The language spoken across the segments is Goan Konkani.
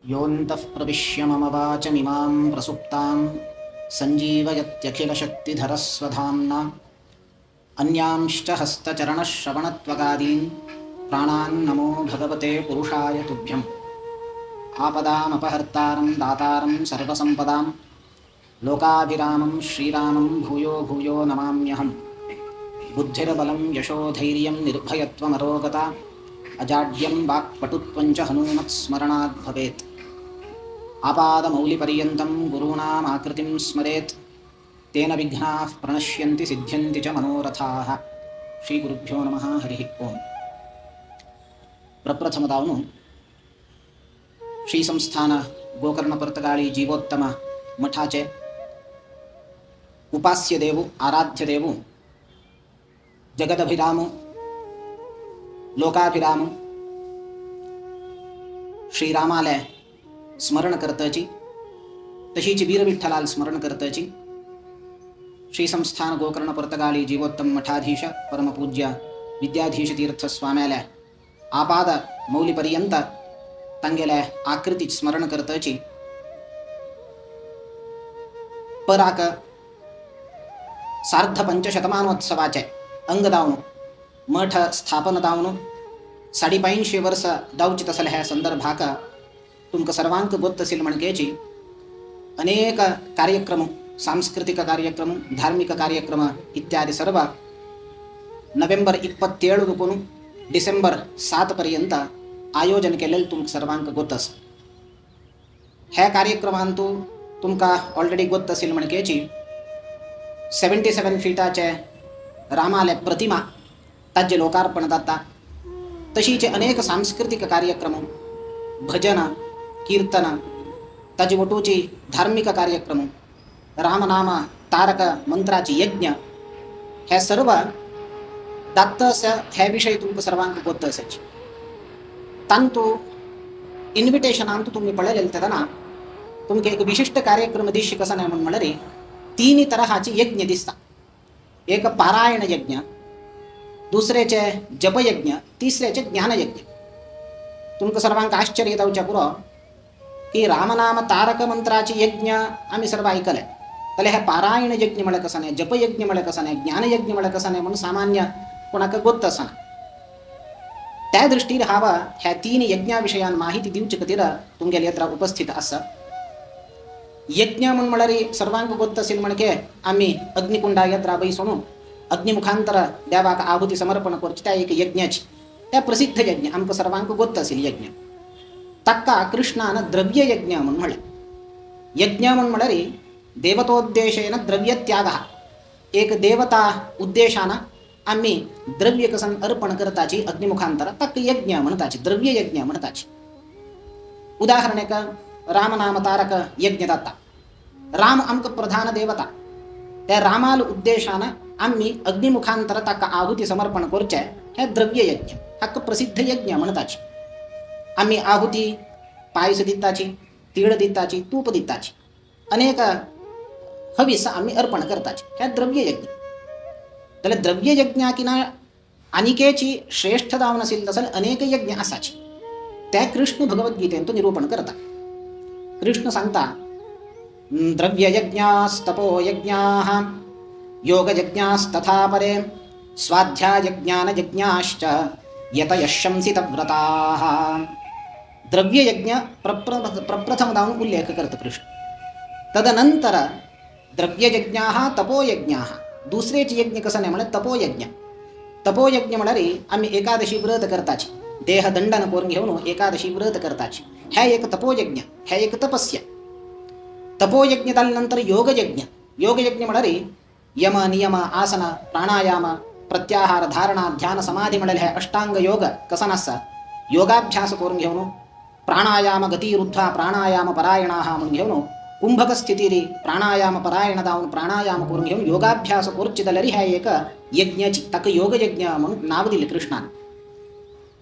योऽन्तः प्रविश्य मम वाचमिमां प्रसुप्तां सञ्जीवयत्यखिलशक्तिधरस्वधाम्ना अन्यांश्च हस्तचरणश्रवणत्वगादीन् प्राणान् नमो भगवते पुरुषाय तुभ्यम्। आपदामपहर्तारं दातारं सर्वसम्पदां लोकाभिरामं श्रीरामं भूयो भूयो नमाम्यहम्। बुद्धिर्बलं यशोधैर्यं निर्भयत्वमरोगता अजाड्यं वाक्पटुत्वं च हनूमत्स्मरणाद् भवेत्। आपादमौलिपर्यन्तं गुरूणामाकृतिं स्मरेत् तेन विघ्नाः प्रणश्यन्ति सिद्ध्यन्ति च मनोरथाः। श्रीगुरुभ्यो नमः। हरिः ओम्। प्रप्रथमदावनु श्री संस्थान गोकर्ण पर्तगाळी जीवोत्तम मठाचे उपास्य देवु आराध्य देवु जगदभिरामु लोकाभिरामु श्रीरामाले स्मरण करताची तशीच वीरविठ्ठलाल स्मरण करताची श्री संस्थान गोकर्ण पर्तगाळी जीवोत्तम मठाधीश परमपूज्य विद्याधीश तीर्थ स्वाम्याले आपाद मौलिपर्यंत तांगेले आकृती स्मरण करताची पराक सार्ध पंचशतमानोत्सवाचे अंग दावनु मठ स्थापन दावनु 550 वर्ष दावची तसले ह्या संदर्भाक तुमका सर्वांक गोत्त असेल म्हणकेची अनेक कार्यक्रम, सांस्कृतिक कार्यक्रम, धार्मिक कार्यक्रम इत्यादी सर्व नोव्हेंबर 27 रुपून डिसेंबर 7 पर्यंत आयोजन केलेलं तुमका सर्वांक गोत्त असेल। ह्या कार्यक्रमांतु तुमका ऑलरेडी गोत्त असेल म्हणकेची 77 फीटाचे रामाले प्रतिमा ताजे लोकार्पण जाता। तशीचे अनेक सांस्कृतिक कार्यक्रम, भजन, कीर्तन, ताजे वटूची धार्मिक कार्यक्रम, रामनाम तारक मंत्राची यज्ञ हे सर्व दात्त ह्या विषयी तुमकां सर्वांक गोत्त असायची। तांतू इन्विटेशनांतु तुमी पळयलें तेन्ना तुमकां एक विशिश्ट कार्यक्रम दिश्य कसो न्हय म्हूण म्हणल्यार तीन तराची यज्ञ दिसता। एक पारायण यज्ञ, दुसरेचे जपयज्ञ, तिसरेचे ज्ञानयज्ञ। तुमकां सर्वांक आश्चर्य जावचें पुरो की रामनाम तारक मंत्राची यज्ञ आमी सर्व आयकले, जाल्यार हे पारायण यज्ञ म्हळ्यार कसो न्हय, जपयज्ञ म्हळ्यार कसो न्हय, ज्ञानयज्ञ म्हळ्यार कसो न्हय म्हणून सामान्य कोणाक गोत्त आसना। त्या दृष्टीन हांव ह्या तीन यज्ञा विशयान माहिती दिवचे खातीर तुमगेले यत्र उपस्थित आसा। यज्ञ म्हूण म्हळ्यार सर्वांक गोत्त असेल म्हणके आमी अग्निकुंडा यत्रा बैसोन अग्निमुखांतर देवाक आहुती समर्पण करची त्या एक यज्ञाची, त्या प्रसिद्ध यज्ञ आमकां सर्वांक गोत्त असेल यज्ञ। ताका कृष्णान द्रव्य यज्ञ म्हूण म्हळें। यज्ञ म्हूण म्हळ्यार देवतोद्देशेन द्रव्यत्यागः, एक देवता उद्देशान आमी द्रव्य कसन अर्पण करताची अग्निमुखांतर ताका यज्ञ म्हणताची, द्रव्य यज्ञ म्हणताची। उदाहरणेक रामनाम तारक यज्ञ जाता। राम आमकां प्रधान देवता, त्या रामाल उद्देशान आमी अग्निमुखांतर ताका आहुती समर्पण करचें हें द्रव्य यज्ञ, हाका प्रसिद्ध यज्ञ म्हणताची। आमी आहुती पायस दिताची, तीळ दिताची, तूप दिताची, अनेक हवीस आमी अर्पण करताची, हें द्रव्य यज्ञ। जाल्यार द्रव्य यज्ञाकी ना आनिकेची श्रेष्ठ जावन आशिल्ले तसले अनेक यज्ञ आसाची, ते कृष्ण भगवद्गीतेन तो निरूपण करता। कृष्ण सांगता द्रव्ययज्ञास्तपोयज्ञाः योगयज्ञास्तथा परे स्वाध्यायज्ञानयज्ञाश्च यतयशंसितव्रताः। द्रव्ययज्ञ प्रप्रथम दावन उल्लेख करता कृष्ण। तदनंतर द्रव्ययज्ञाः तपोयज्ञाः, दुसरेच यज्ञ कसं न्हय म्हळ्यार तपोयज्ञ। तपोयज्ञ म्हळ्यार आमी एकादशी व्रत करताची, देह दंडन करून घेवन एकादशी व्रत करताची, हे एक तपोयज्ञ, हे एक तपस्या। तपोयज्ञ जाल्या नंतर योगयज्ञ। योगयज्ञ म्हळ्यार यम नियम आसन प्राणायाम प्रत्याहार धारणा ध्यान समाधी म्हळ्यार हे अष्टांग योग कसन आसा, योगाभ्यास करून घेवन प्राणायाम गतिरुद्ध्वा प्राणायाम परायणाः म्हणून घेवन कुंभक स्थितीरी प्राणायाम परायण जावन प्राणायाम करून घेवन योगाभ्यास करचे जाल्यार हे एक यज्ञाची, ताका योगयज्ञ म्हणून नांव दिलें कृष्णान।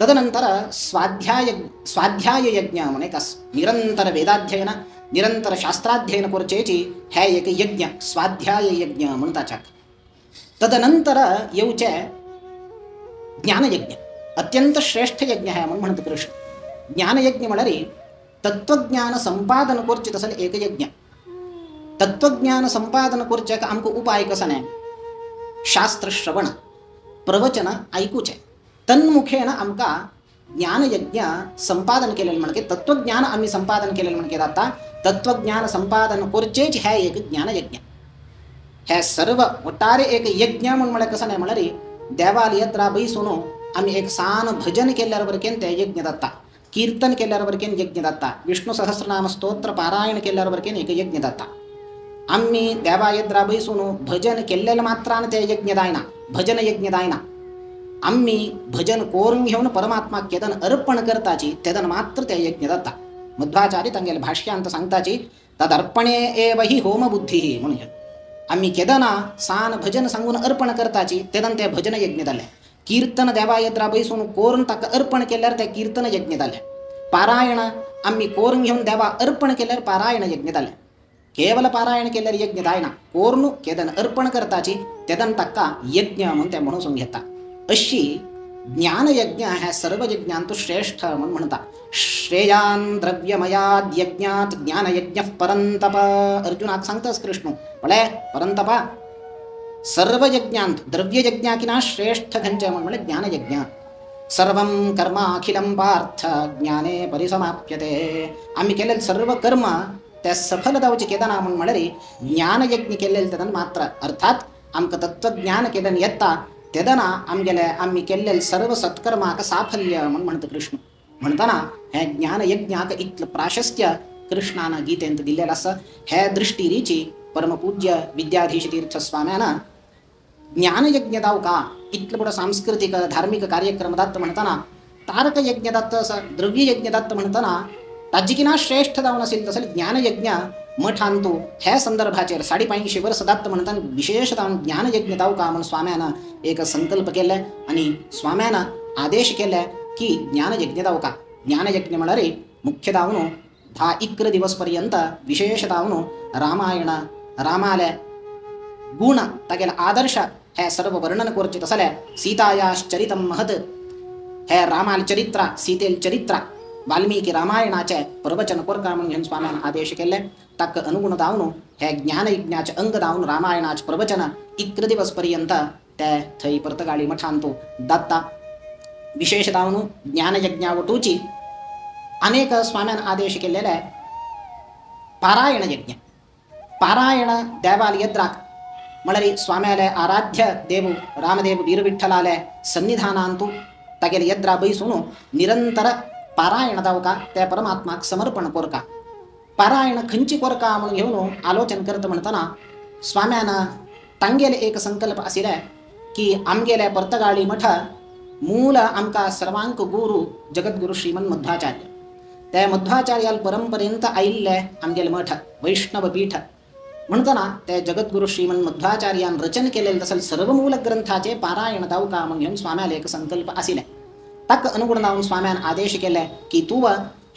तदनंतर स्वाध्याय यज्ञ म्हणून एक आसा, निरंतर वेदाध्ययन निरंतर शास्त्राध्ययन करचेची हे एक यज्ञ स्वाध्याय यज्ञ म्हणून ताच्याक। तदनंतर येवचे ज्ञानयज्ञ, अत्यंत श्रेष्ठ यज्ञ आहे म्हणून म्हणत कृष्ण। ज्ञानयज्ञ म्हळ्यार तत्वज्ञान संपादन करचें तसलें एक यज्ञ। तत्वज्ञान संपादन करच्याक आमकां उपाय कसो न्ही, शास्त्र श्रवण प्रवचन आयकुचें, तन्मुखेन आमकां ज्ञानयज्ञ संपादन केलें म्हणके तत्वज्ञान आमी संपादन केलें म्हणके जाता। तत्वज्ञान संपादन करचेच हें एक ज्ञानयज्ञ। हे सर्व वटारे एक यज्ञ म्हूण म्हळ्यार कसो न्ही म्हळ्यार देवाल येत्रा बैसून आमी एक सान भजन केल्यार वरकेन ते यज्ञ जाता, कीर्तन केल्यार वरकेन यज्ञ जाता, विष्णु सहस्रनाम स्तोत्र पारायण केल्यार वरकेन एक यज्ञ जाता। आमी देवा येद्रा बैसून भजन केल्लेले मात्रान ते यज्ञ जायना, भजन यज्ञ जायना। आमी भजन करून घेवन परमात्माक केदन अर्पण करताची तेदन मात्र ते यज्ञ जाता। मध्वाचार्य तांगेले भाष्यांत सांगताची तदर्पणे एव हि होमबुद्धी म्हणून आमी केदना सान भजन सांगून अर्पण करताची तेदन ते भजन यज्ञ जालें। कीर्तन देवा येद्रा बैसून करून ताका अर्पण केल्यार ते कीर्तन यज्ञ जालें। पारायण आमी करून घेवन देवा अर्पण केल्यार पारायण यज्ञ जालें। केवल पारायण केल्यार यज्ञ जायना, कोरून केदन अर्पण करताची तेदन ताका यज्ञ म्हणून ते म्हणून घेता। अशी ज्ञानयज्ञ हे सर्व यज्ञांतु श्रेष्ठ म्हणून म्हणता। श्रेयान द्रव्यमयाद यज्ञात ज्ञानयज्ञ परंतप। अर्जुनाक सांगतास कृष्ण पळे परंतपा सर्व यज्ञांत द्रव्ययज्ञाकिना श्रेष्ठ खंयचें म्हूण म्हळ्यार ज्ञानयज्ञ। सर्वं कर्म अखिलं पार्थ ज्ञाने परिसमाप्यते। आमी केलेले सर्व कर्म ते सफल जावचें केदना म्हूण म्हळ्यार ज्ञानयज्ञ केल्लें तेदन मात्र। अर्थात आमकां तत्वज्ञान केदन येता तेदना आमगेले आमी केल्ले सर्व सत्कर्माक साफल्य म्हूण म्हणटा कृष्ण। म्हणटना हें ज्ञानयज्ञाक इतलें प्राशस्त्य कृष्णान गीतेंत दिल्लें आसा। हे दृश्टीरीची परमपूज्य विद्याधीश तीर्थ स्वाम्यान ज्ञानयज्ञ दावका इतलो बरो सांस्कृतीक धार्मीक कार्यक्रम दात म्हणटना तारक यज्ञ दात द्रव्ययज्ञ दात म्हणटना ताजी श्रेष्ठ जावन आशिल्लें तसलें ज्ञानयज्ञ मठांतु हे संदर्भाचेर 550 वर्स दात म्हणटना विशेष जावन ज्ञानयज्ञ दावका म्हूण स्वाम्यान एक संकल्प केले आनी स्वाम्यान आदेश केले की ज्ञानयज्ञ दावका। ज्ञानयज्ञ म्हळ्यार मुख्य जावन 10-11 दिवस पर्यंत विशेष जावन रामायण रामाले गुण तागेले आदर्श हे सर्व वर्णन करचें तसलें सीतायाश्चरितं महत् हे रामाल चरित्र सीतेल चरित्र वाल्मीकि रामायणाचे प्रवचन करता म्हणून घेवन स्वाम्यान आदेश केले। ताका अनुगुण जावन हे ज्ञानयज्ञाचे अंग जावन रामायणाचे प्रवचन 11 दिवस पर्यंत ते थंय पर्तगाळी मठांतु दाता। विशेष जावन ज्ञानयज्ञा वटूची अनेक स्वाम्यान आदेश केलेले पारायण यज्ञ। पारायण देवाल यद्राक म्हळ्यार स्वाम्याले आराध्य देव रामदेव वीरविठ्ठलाले सन्निधानांतु तागेले यद्रा बैसून निरंतर पारायण दावका त्या परमात्माक समर्पण कोरका। पारायण खंयची कोरका म्हणून घेवन आलोचन करता म्हणटना स्वाम्यान तांगेले एक संकल्प आशिल्ले की आमगेले पर्तगाळी मठ मूल आमकां सर्वांक गुरु जगद्गुरु श्रीमन मध्वाचार्य त्या मध्वाचार्याल परंपरेंत आयिल्ले आमगेले मठ वैष्णव पीठ म्हणटना ते जगद्गुरु श्रीमन मध्वाचार्यान रचन केलेले तसले सर्व मूल ग्रंथाचे पारायण दावका म्हणून घेवन स्वाम्याले एक संकल्प आशिल्ले। ताका अनुगुण जावन स्वाम्यान आदेश केले की तूं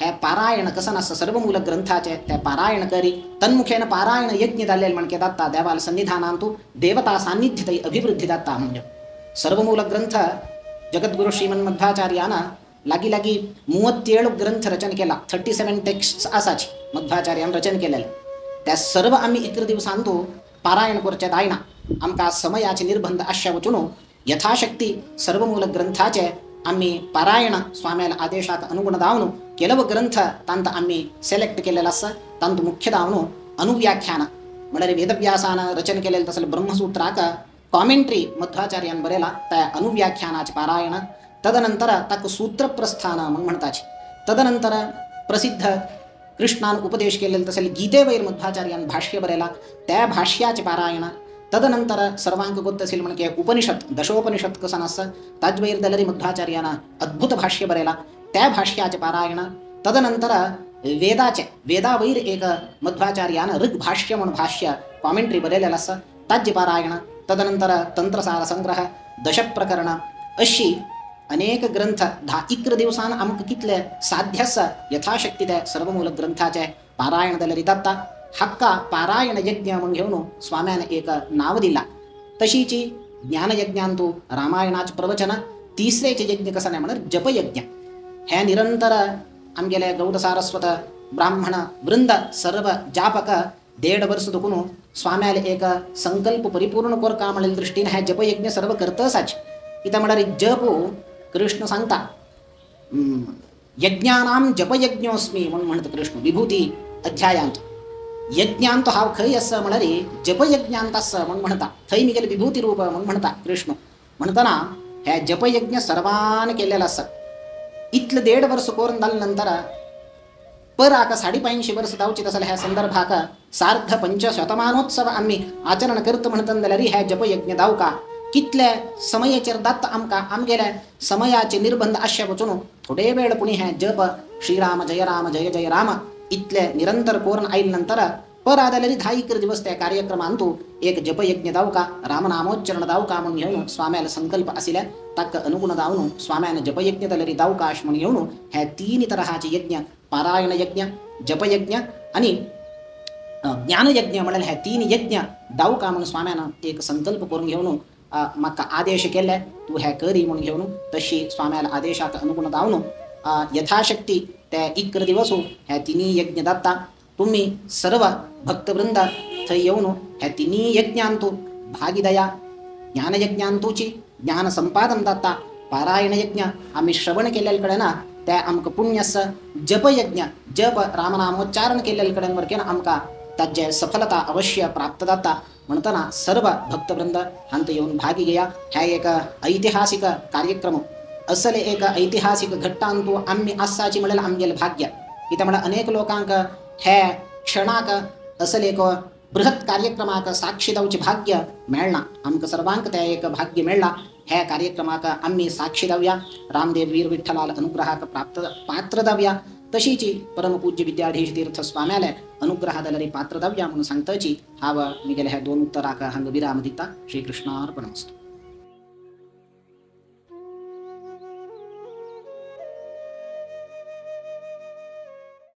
हे पारायण कसन आसा सर्व मूल ग्रंथाचे ते पारायण करी तन्मुखेन पारायण यज्ञ जाल्ले म्हणके जाता देवाल सन्निधानांतु देवता सान्निध्य थंय अभिवृद्धी जाता। म्हणजे सर्व मूल ग्रंथ जगद्गुरु श्रीमन मध्वाचार्यान लागी लागी 37 ग्रंथ रचन केला। 37 टेक्स्ट आसाची मध्वाचार्यान रचन केलेले त्या सर्व आमी 11 दिवसांतु पारायण करचें जायना, आमकां समयाचे निर्बंध आसचे वचून यथाशक्ती सर्व मूल ग्रंथाचे आमी पारायण स्वाम्याल आदेशाक अनुगुण जावन ಕೆಲವು ग्रंथ तांत आमी सेलेक्ट केलेले आसा। तांत मुख्य जावन अनुव्याख्यान म्हळ्यार वेदव्यासान रचन केलेले तसलें ब्रह्मसूत्राक कॉमेंट्री मध्वाचार्यान बरयला त्या अनुव्याख्यानाचे पारायण, तदनंतर ताका सूत्रप्रस्थान म्हूण म्हणटाची, तदनंतर प्रसिद्ध कृष्णान उपदेश केलेले तसले गीतेवयर मध्वाचार्यान भाष्य बरयला त्या भाष्याचे पारायण, तदनंतर सर्वांक गोत्त असेल म्हणजे उपनिषद दशोपनिषद कसन आसा ताजवयर जाल्यार मध्वाचार्यान अद्भुत भाष्य बरयला त्या भाष्याचे पारायण, तदनंतर वेदाचे वेदावयर एक मध्वाचार्यान ऋग्भाष्य म्हणून भाष्य कॉमेंट्री बरयलेलें आसा ताजे पारायण, तदनंतर तंत्रसार संग्रह दशप्रकरण अशी अनेक ग्रंथ 10-11 दिवसान आमकां कितले साध्य आसा यथाशक्ती त्या सर्वमूल ग्रंथाचे पारायण जाल्यार जाता। हाका पारायण यज्ञ म्हणून घेवन स्वाम्यान एक नाव दिला। तशीची ज्ञानयज्ञांतु रामायणाचे प्रवचन। तिसरेचे यज्ञ कसं नाही म्हणल्यार जपयज्ञ। हे निरंतर आमगेले गौड सारस्वत ब्राह्मण वृंद सर्व जापक 1.5 वर्ष दुखून स्वाम्याले एक संकल्प परिपूर्ण कोरका म्हणलेल्या दृष्टीने ह्या जपयज्ञ सर्व करतसाच. इथं म्हणाले जप कृष्ण सांगता यज्ञानां जपयज्ञोस्मी म्हणून म्हणतो कृष्ण विभूती अध्यायांत. यज्ञांत हाव खंय असं म्हणाले जपयज्ञांत असं म्हणून म्हणता थंय मी गेले विभूती रूप म्हणून म्हणता कृष्ण. म्हणताना ह्या जपयज्ञ सर्वान केलेला असं इतलं 1.5 वर्ष कोरून झाल्यानंतर पर आका 5.5 वर्ष दावची तसं ह्या संदर्भाक सार्ध पंचशतमानोत्सव आम्ही आचरण करत म्हणत जाल्यार ह्या जपयज्ञ दावका कितल्या समयाचेर दात आमकां आमगेल्या समयाचे निर्बंध आशा वचून थोडे वेळ पुणी ह्या जप श्रीराम जय राम जय जय राम इतले निरंतर कोरून आयल नंतर पर आदाल्यारी 10-11 दिवस त्या कार्यक्रमांतू एक जपयज्ञ दावका रामनामोच्चरण दावका म्हणून घेऊन स्वाम्याला संकल्प आशिल्ल्या ताका अनुगुण दावून स्वाम्यान जपयज्ञ जाल्यारी दावका अशें म्हणून घेऊन ह्या 3 तराचे यज्ञ पारायण यज्ञ जपयज्ञ आणि ज्ञानयज्ञ म्हळ्यार ह्या 3 यज्ञ दावका म्हणून स्वाम्यान एक संकल्प करून घेऊन म्हाका आदेश केले तूं हे करी म्हणून घेऊन तशी स्वाम्याला आदेशाक अनुगुण दावून यथाशक्ती त्या 11 दिवस ह्या 3 यज्ञ दाता. तुम्ही सर्व भक्तवृंद थंय येवन ह्या 3 यज्ञांतू भागीदया ज्ञानयज्ञांतूची ज्ञान संपादन दाता पारायण यज्ञ आमी श्रवण केल्ले कडेन त्या आमकां पुण्यस जपयज्ञ जप रामनामोच्चारण केल्ले कडेन वरकेन आमकां ताजे सफलता अवश्य प्राप्त जाता. म्हणटना सर्व भक्तवृंद हांत येवन भागी घेया. ह्या एक ऐतिहासिक कार्यक्रम असले एक ऐतिहासिक घट्टांतू आमी आसाची म्हणल्यार आमगेलें भाग्य. कित्याक म्हळ्यार अनेक लोकांक हे क्षणाक असले एक बृहत कार्यक्रमाक साक्षी जावचें भाग्य मेळना. आमकां सर्वांक तें एक भाग्य मेळ्ळां. ह्या कार्यक्रमाक आमी साक्षी जावया. रामदेव वीर विठ्ठलाल अनुग्रहाक प्राप्त पात्र जावया. तशीची परमपूज्य विद्याधीश तीर्थ स्वाम्याले अनुग्रह जाल्यार पात्र जावया म्हणून सांगताची हांव मिगेल्या ह्या 2 उत्तराक हांगा विराम दिता. श्रीकृष्णार्पणमस्तु.